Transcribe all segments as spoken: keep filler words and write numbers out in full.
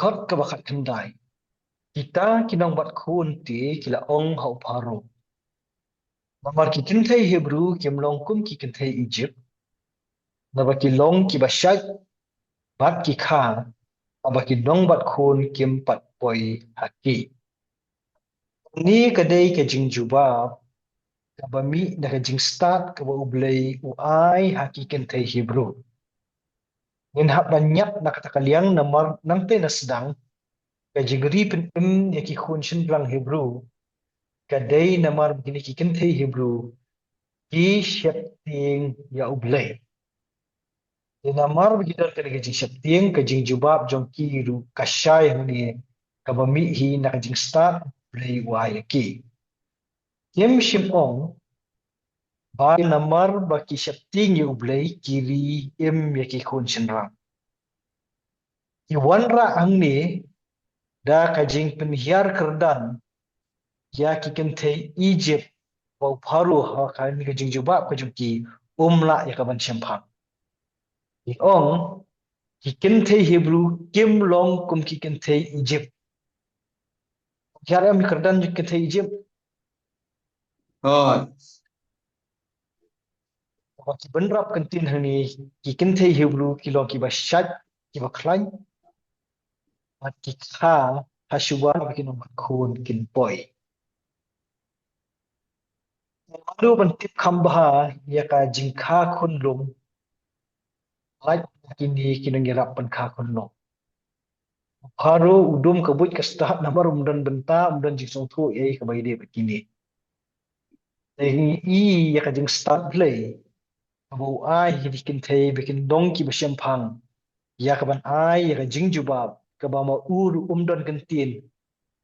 Dkhot kaba khatkhyndai. Kita ki nongbat khun te ki la ong ha u Pharaoh, namar ki kynthei Hebru kim long kum ki kynthei Ijipt, naba ki long kiba shait bad ki kha, haba ki nongbat khun kim pat poi ha ki. Kane ka dei ka jingjubab kaba mih na ka jingstad kaba U Blei u ai ha ki kynthei Hebru. Ngin hap ban ñiad na kata ka liang namar nangta na sdang ka jingri pynim ïa ki khun shynrang Hebru ka dei namar ba kine ki kynthei Hebru ki sheptieng ïa U Blei. Te namar ba ki don ka dei ka jingsheptieng, ka jingjubab jong ki ruh ka shai hangne kaba mih hi na ka jingstad U Blei u ai ïa ki. Kim shym ong ba namar ba ki sheptieng ïa U Blei ki ri im ïa ki khun shynrang. Ki wanrah hangne da ka jingpynhiar kyrdan ïa ki kynthei Ijipt ba u Pharaoh ha kane ka jingjubab ka jong ki um lah ïa ka ban shemphang. Ki ong ki kynthei Hebru kim long kum ki kynthei Ijipt. Pynhiar em kyrdan jong ki kynthei Ijipt. Hooid. Haba ki bynrap kyntien hangne ki kynthei Hebru ki long kiba shait, kiba khlaiñ. Bad ki kha ha shuwa ba ki nongbat khun kin poi. Ngin ïa tip kham bha ïa ka jingkha khun lung. Lait kine ki nongïarap pynkha khun lung. Pharaoh u dum ka buit ka stad namar um don bynta, um don jingsngewthuh ïa kaba ïadei bad kine. Te ngi i ïa ka jingstad Blei kaba u ai ha ki kynthei ba kin long kiba shemphang ïa ka ban ai ïa ka jingjubab kaba ma u ruh um don kyntien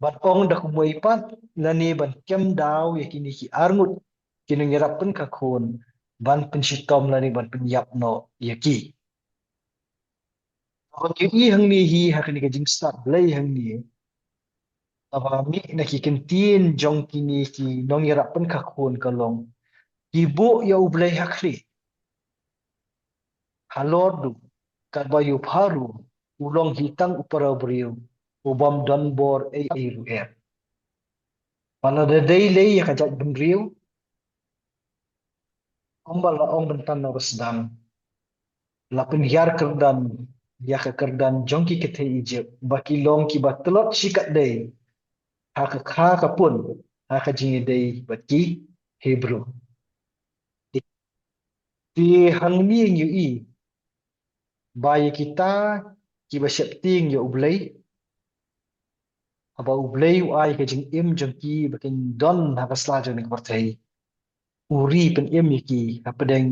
ban ong da kumwei pat lane ban kem daw ïa kine ki arngut ki nongïarap pynkha khun ban pynshitom lane ban pynïap noh ïa ki. Ngi i hangne hi ha kane ka jingstad Blei hangne, kaba mih na ki kyntien jong kine ki nongïarap pynkha khun ka long, ki buh ïa U Blei ha khlieh, halor duh katba ïa u Pharaoh u long hi tang u para briew u bym don bor ei ei ruh em. Ba lada dei lei ïa ka jaitbynriew, kumba la ong mynta na ba sdang, la pynhiar kyrdan ïa ka kyrdan jong ki kynthei Ijipt ba ki long kiba tlot shikatdei ha ka kha ka pun ha ka jingïadei bad ki Hebru. Te hangne ngi i ba ïa kita kiba sheptieng ïa U Blei, haba U Blei u ai ka jingim jong ki ba kin don ha ka sla jong kane ka pyrthei, u ri pynim ïa ki hapdeng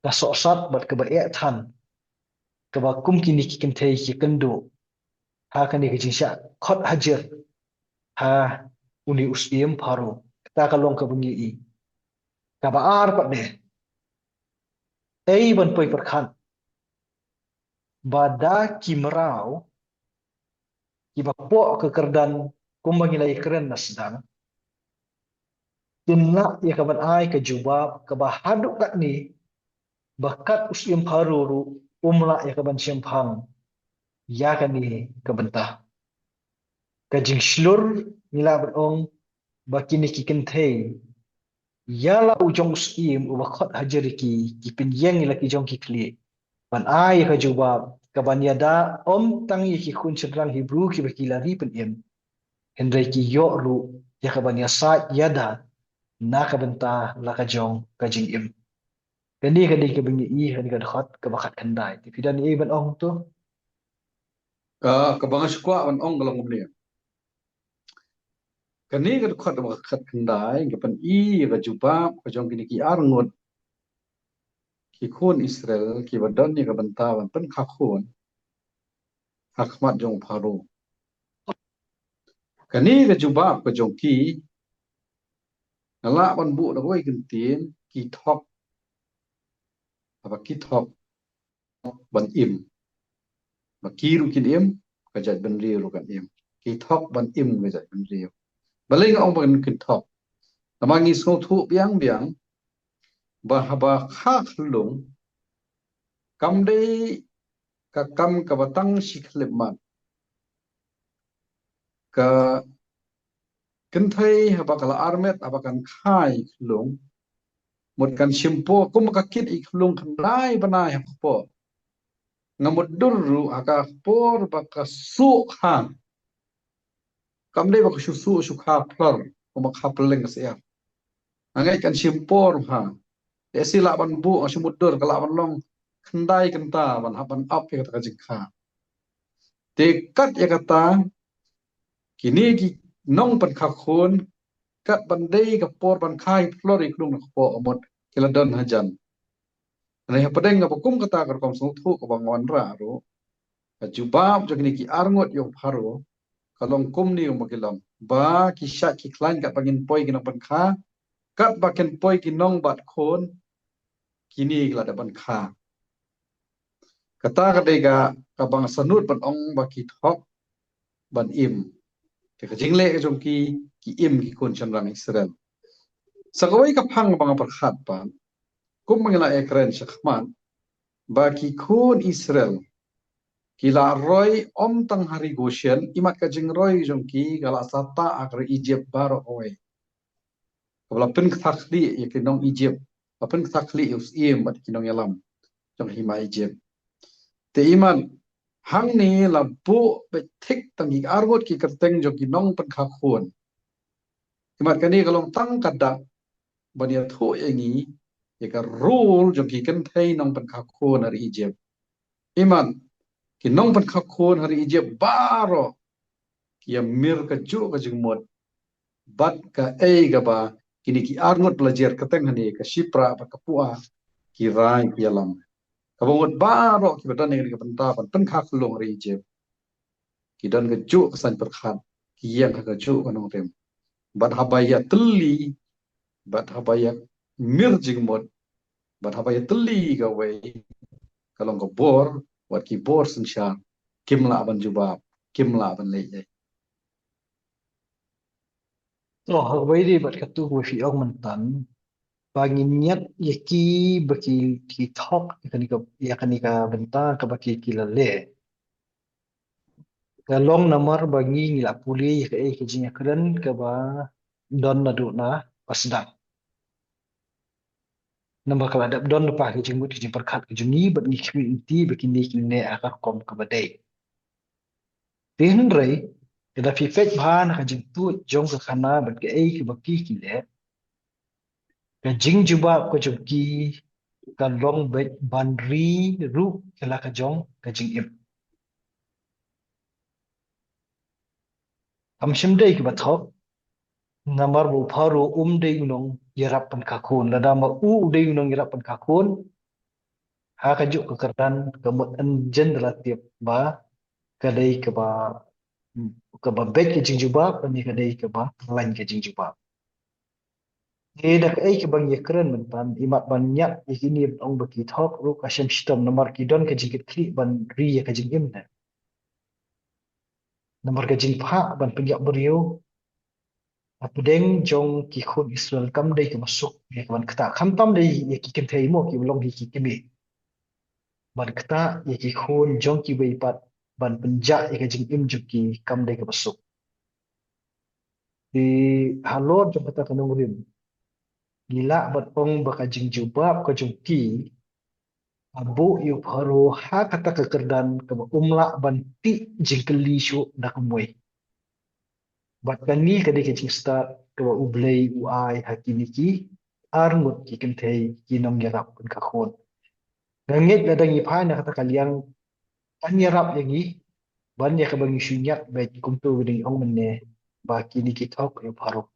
ka sohsat bad kaba eh than kaba kum kine ki kynthei ki kynduh ha kane ka jingshah khot hajir ha une u syiem Pharaoh. Kata ka long kaba ngi i. Kaba ar pat de, ei ban poi pyrkhat ba da ki mraw kiba poh ka kyrdan kumba ngi la ïakren na sdang, kin lah ïa ka ban ai ka jubab kaba haduh katne ba kat u syiem Pharaoh ruh um lah ïa ka ban shemphang ïa kane ka bynta. Ka jingshlur ngi lah ban ong ba kine ki kynthei, ïa la u jong u syiem uba khot hajir ïa ki, ki pynïeng ïa la ki jong ki khlieh ban ai ïa ka jubab ka ban ïada ym tang ïa ki khun shynrang Hebru kiba ki la ri pynim, hynrei ki ïoh ruh ïa ka ban ïasaid ïada na ka bynta la ka jong ka jingim. Kane ka dei kaba ngi i ha kane ka dkhot kaba khatkhyndai. Te phi don ei ban ong to? Ah, kaba nga shu kwah ban ong ka long kumne. Kane ka dkhot kaba khatkhyndai ka pyni ïa ka jubab ka jong kine ki arngut ki khun Israel kiba don ïa ka bynta ban pynkha khun ha khmat jong u Pharaoh. Kane ka jubab ka jong ki nga lah ban buh da kawei ka kyntien, ki thok. Haba ki thok ban im, ba ki ruh kin im, ka jaitbynriew ruh kan im. Ki thok ban im ka jaitbynriew. Balei nga ong ba kin thok? Namar ngi sngewthuh biang biang ba haba kha khyllung kam dei ka kam kaba tang shi khyllipmat. Ka kynthei haba ka la armet, haba kan kha ïa i khyllung, mut kan shim por, kum ka kit i khyllung khyndai bnai ha kpoh. Nga mutdur ruh ha ka por ba ka suh kha. Kam dei ba ka shu suh shu kha phlor, kum ba kha pylleng ka syiar. Nga ngeit kan shim por ha. Te shi lah ban buh, nga shu mutdur ka lah ban long khyndai kynta ban hap ban ap ïa kata ka jingkha. Te kat ïa kata, kine ki nongpynkha khun, kat ban dei ka por ban kha i phlor i khlung na kpoh, mut ki la don hajan. Hynrei hapdeng kaba kum kata ka rukom sngewthuh kaba nga wanrah ruh, ka jubab jong kine ki arngut ïa u Pharaoh ka long kumne, kumba ki long, ba ki shait ki khlaiñ kat ba ngin poi ki nongpynkha, kat ba kin poi ki nong bad khun, kine ki la dep ban kha. Kata ka dei ka, kaba nga sangeh ban ong ba ki thok ban im. Te ka jingleh ka jong ki, ki im ki khun shynrang Israel. Sa kawei ka phang ba nga pyrkhat pat, kum ba ngi la ïakren shakhmat, ba ki khun Israel ki la roi ym tang ha ri Goshen, imat ka jingroi jong ki ka la sah ha ka ri Egypt baroh kawei. Kaba la pynkthah khlieh ïa ki nong Egypt, la pynkthah khlieh ïa u syiem bad ki nongïalam jong hima Egypt. Te imat hangne la buh beit thik tang ki arngut ki kyrteng jong ki nongpynkha khun. Imat kane ka long tang ka dak ban ïathuh ïa ngi ïa ka role jong ki kynthei nongpynkha khun ha ri Egypt. Imat ki nongpynkha khun ha ri Egypt baroh ki ïa mir kajuh ka jingmut bad kaei kaba kine ki arngut ba la jer kyrteng hangne, ka Shiphrah bad ka Puah, ki rai ki ïalam. Kaba mut baroh kiba don ha kane ka bynta ban pynkha khyllung ha ri Egypt, ki don kajuh ka saiñ pyrkhat, ki ïeng ha kajuh ka nongrim. Bad haba ïa tylli, bad haba ïa mir jingmut, bad haba ïa tylli kawei, ka long ka bor, wat ki bor synshar, kim lah ban jubab, kim lah ban leh ei. To, ha kaba ïadei bad katu kaba phi ong mynta, ba ngin ñiad ïa ki ba ki, ki thok ïa kane ka, ïa kane ka bynta kaba ki, ki la leh. Ka long namar ba ngi, ngi la pule ïa kaei ka jingïakren kaba don naduh na ba sdang. Namar ka la dep don lypa ka jingmut ka jingpyrkhat ka jong ngi bad ngi khmih lynti ba kine kin neh ha ka rukom kaba dei. Te hynrei, lada phi peit bha na ka jingtuid jong ka khana bad kaei kaba ki, ki leh, ka jingjubab ka jong ki ka long beit ban ri ruh ïa la ka jong ka jingim. Kam shym dei kiba thok, namar ba u Pharaoh um dei u nongïarap pynkha khun, lada ma u u dei u nongïarap pynkha khun, ha kajuh ka kyrdan ka mut yn jan da la tip ba ka dei kaba, kaba beit ka jingjubab, lane ka dei kaba khlaiñ ka jingjubab. Te da kaei kaba ngi ïakren mynta, imat ban ñiad ïa kine ban ong ba ki thok ruh ka shem shitom namar ki don ka jingkitkhlieh ban ri ïa ka jingim ne. Namar ka jingphah ban pynïap briew hapdeng jong ki khun Israel kam dei kaba suk ïa ka ban ktah. Khamtam dei ïa ki kynthei mo kiba long hi ki kmie. Ban ktah ïa ki khun jong kiwei pat ban pynjah ïa ka jingim jong ki kam dei kaba suk. Te halor jong kata ka nongrim, ngi lah ban ong ba ka jingjubab ka jong ki ka buh ïa u Pharaoh ha kata ka kyrdan kaba um lah ban tih jingkylli shuh da kumwei. Bad kane ka dei ka jingstad kaba U Blei u ai ha kine ki arngut ki kynthei ki nongïarap pynkha khun. Nga ngeit lada ngi phai na kata ka liang kan ïarap ïa ngi ban ïa kaba ngi shu ñiad beit kumto ba ngi ong mynne ba kine ki thok ïa u Pharaoh.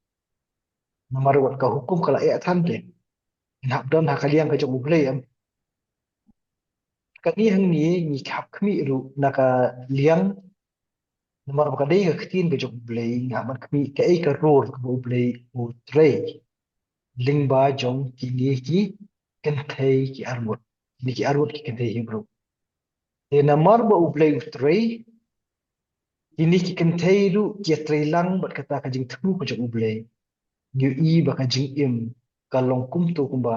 Namar wat ka hukum ka la eh than te. Ngin hap don ha ka liang ka jong U Blei em. Kane hangne ngi hap khmih ruh na ka liang. Namar ba ka dei ka ktien ka jong U Blei, ngi hap ban khmih kaei ka role kaba U Blei u trei lyngba jong kine ki kynthei ki arngut, kine ki arngut ki kynthei Hebru. Te namar ba U Blei u trei, kine ki kynthei ruh ki ïatrei lang bad kata ka jingthmu ka jong U Blei. Ngi ïohi ba ka jingim ka long kumto kumba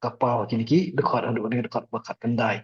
ka paw ha kine ki dkhot haduh kane ka dkhot ba khatkhyndai.